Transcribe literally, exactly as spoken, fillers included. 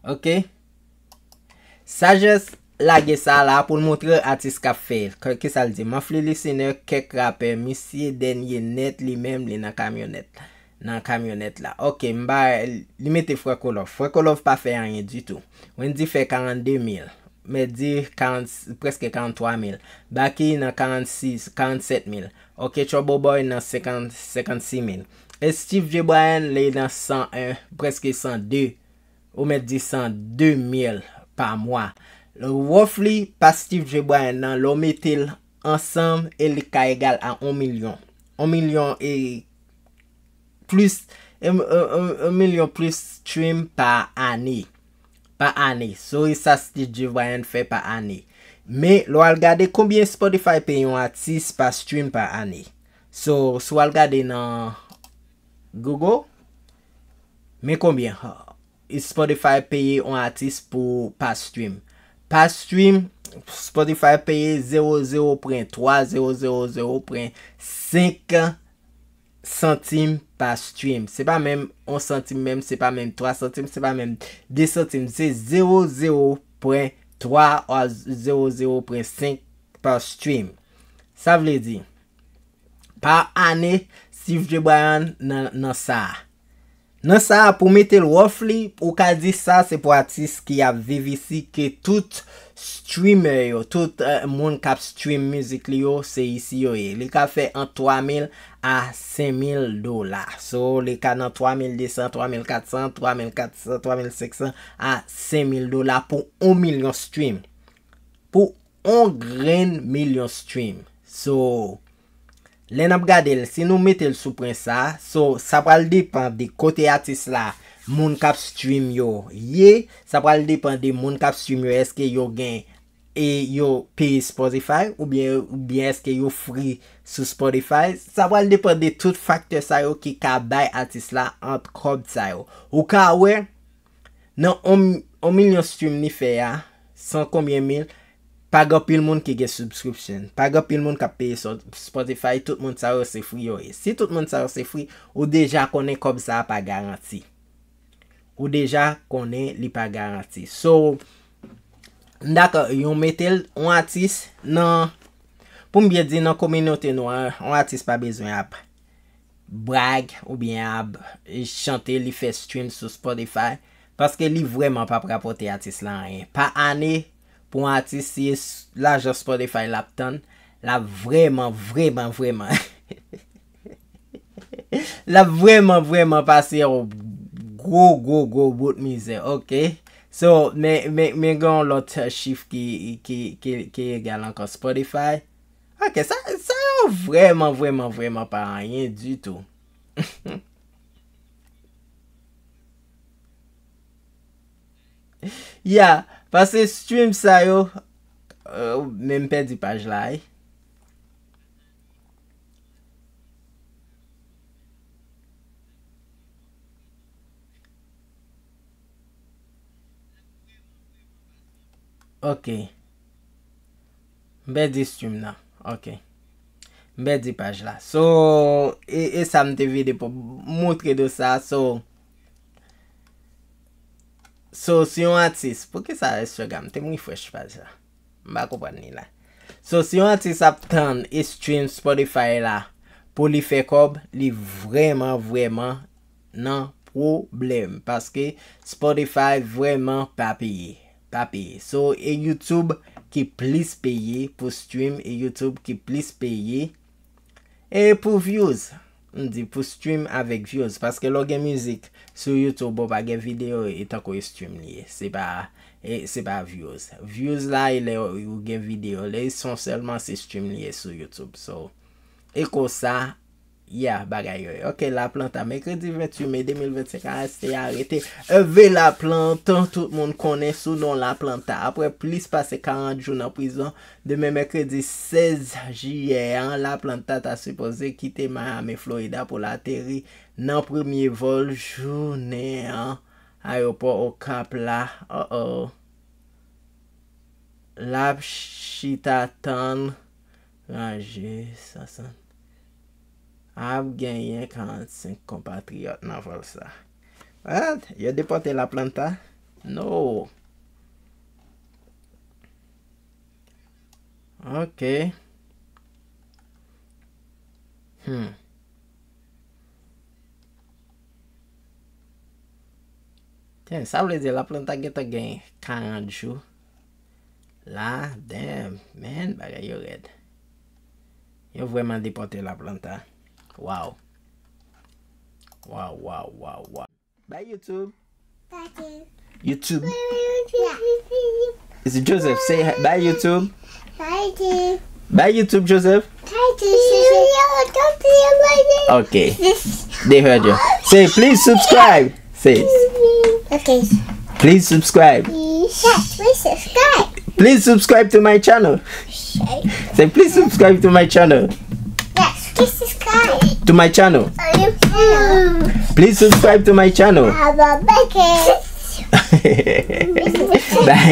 Ok. Sajès lage sa la pou l montre atis k ap fè. K- Kisa l di? Monthly listener, kèk rapè. Misye dènye nèt, li menm, li nan kamyonèt. Nan kamyonèt la. Ok, m ba, li mete Frè Kolòf. Frè Kolòf pa fè anyen ditou. Wendy fè karannde mil. Mèt di karant, prèske karanntwa mil. Baky nan karannsis, karannsèt mil. Ok, Trouble Boy nan senkant, senkannsis mil. E Steve J. Bryan, li nan san en, prèske san de. Ou mèt di san de mil pa mwa. Roughly, pa Steve J. Bryan nan, lè w mete l ansanm, e li ka egal a yon milyon. Yon milyon e plis, yon, yon, yon, yon milyon plis stream pa ane. Pa ane. So, e sa Steve J. Bryan fè pa ane. Men, lè w al gade konbyen Spotify peye yon atis pa stream pa ane. So, si w al gade nan Google, men konbyen Spotify peye yon atis pou pa stream. Pa stream, Spotify peye zewo zewo pwen twa zewo zewo zewo pwen senk santim pa stream. Se pa menm yon santim menm, se pa menm twa santim, se pa menm de santim. Se zewo zewo pwen twa a zewo zewo pwen senk pa stream. Sa vle di, pa ane, Steve J. Bryan nan, nan sa a. Nan sa a, pou mete l roughly, ou ka di sa se pou atis ki ap viv isi, ke tout streamer yo, tout, eh, moun k ap stream mizik li yo, se isi yo ye. Li ka fè ant twa mil a senk mil dola. So, li ka nan twa mil de san, twa mil kat san, twa mil kat san, twa mil senk san a senk mil dola pou yon milyon stream. Pou yon grenn milyon stream. So, lè n ap gade l, si nou mete l sou pwen sa, so, sa pral depann de kote atis la, moun k ap stream yo ye, sa pral depann de moun k ap stream yo, èske yo gen, e yo peye Spotify, oubyen, oubyen èske yo free sou Spotify. Sa pral depann de tout faktè sa yo ki ka bay atis la ant kòb sa yo. Ou ka wè, nan yon, yon milyon stream li fè a, san konbyen mil, pa gen anpil moun ki gen subscription. Pa gen anpil moun k ap peye sou Spotify, tout moun sa yo se free yo ye. Si tout moun sa yo se free, ou deja konnen kòb sa a pa garanti. Ou deja konnen li pa garanti. So, m dakò, yon mete l, yon atis nan, pou m byen di, nan kominote nou an, yon atis pa bezwen ap brag oubyen ap chante li fè stream sou Spotify, paske li vrèman p ap rapòte atis la anyen. Pa ane, pou yon atis, si e s-, lajan Spotify l ap tann, l ap vrèman, vrèman, vrèman, l ap vrèman, vrèman pase yon gwo, gwo, gwo bout mizè, ok? So, men, men, men gen yon lòt chif ki, ki, ki, ki egal ankò Spotify. Ok, sa, sa yo vrèman, vrèman, vrèman pa anyen ditou. Ya, paske stream sa yo, euh, men m pèdi paj la, wi. Ok. M pèdi stream nan. Ok. M pèdi paj la. So, e, e sa m te vide pou m moutre de sa. So, so, si yon atis, poukisa Instagram te m refresh paj la? M pa konprann li la. So, si yon atis ap tann e stream Spotify la pou li fè kòb, li vrèman, vrèman nan pwoblèm. Paske Spotify vrèman pa peye. Pa peye. So, e YouTube ki plis peye pou stream, e YouTube ki plis peye. E pou views, m di pou stream avèk views, paske lè w gen mizik sou YouTube, ou pa gen videyo, e tankou e stream li ye. Se pa, e, se pa views. Views la, e lè ou gen videyo, lè e son sèlman, se stream li ye sou YouTube. So, e konsa, yeah, bagay yo ye. Ok, Laplanta, mèkredi venntuit me de mil vennsenk, A S T arete Hervé Laplanta, tout moun konnen sou non Laplanta. Apre plis pase karant jou nan prizon, demen mèkredi sèz jiyè an, Laplanta ta sipoze kite Miami, Florida pou l ateri nan premye vòl jounen an, ayewopò Okap la. Uh-oh. L ap chita tann ranje swasann. Ap genyen karannsenk konpatriyòt nan vòl sa. What? Yo depòte Laplanta? No. Ok. Hmm. Dang, sa vle di laplanta gentan gen karant jou. La, damn, man, bagay yo rèd. Yo vrèman depòte laplanta. Wow. Wow, wow, wow, wow. Bye YouTube. YouTube. Is it Joseph? Say hi- bye YouTube. Bye YouTube. Bye YouTube, Joseph. Okay. They heard you. Say please subscribe. Say please subscribe. Yes, please subscribe. Please subscribe to my channel. Say please subscribe to my channel. Yes, please subscribe. To my channel. Please subscribe to my channel. Bye.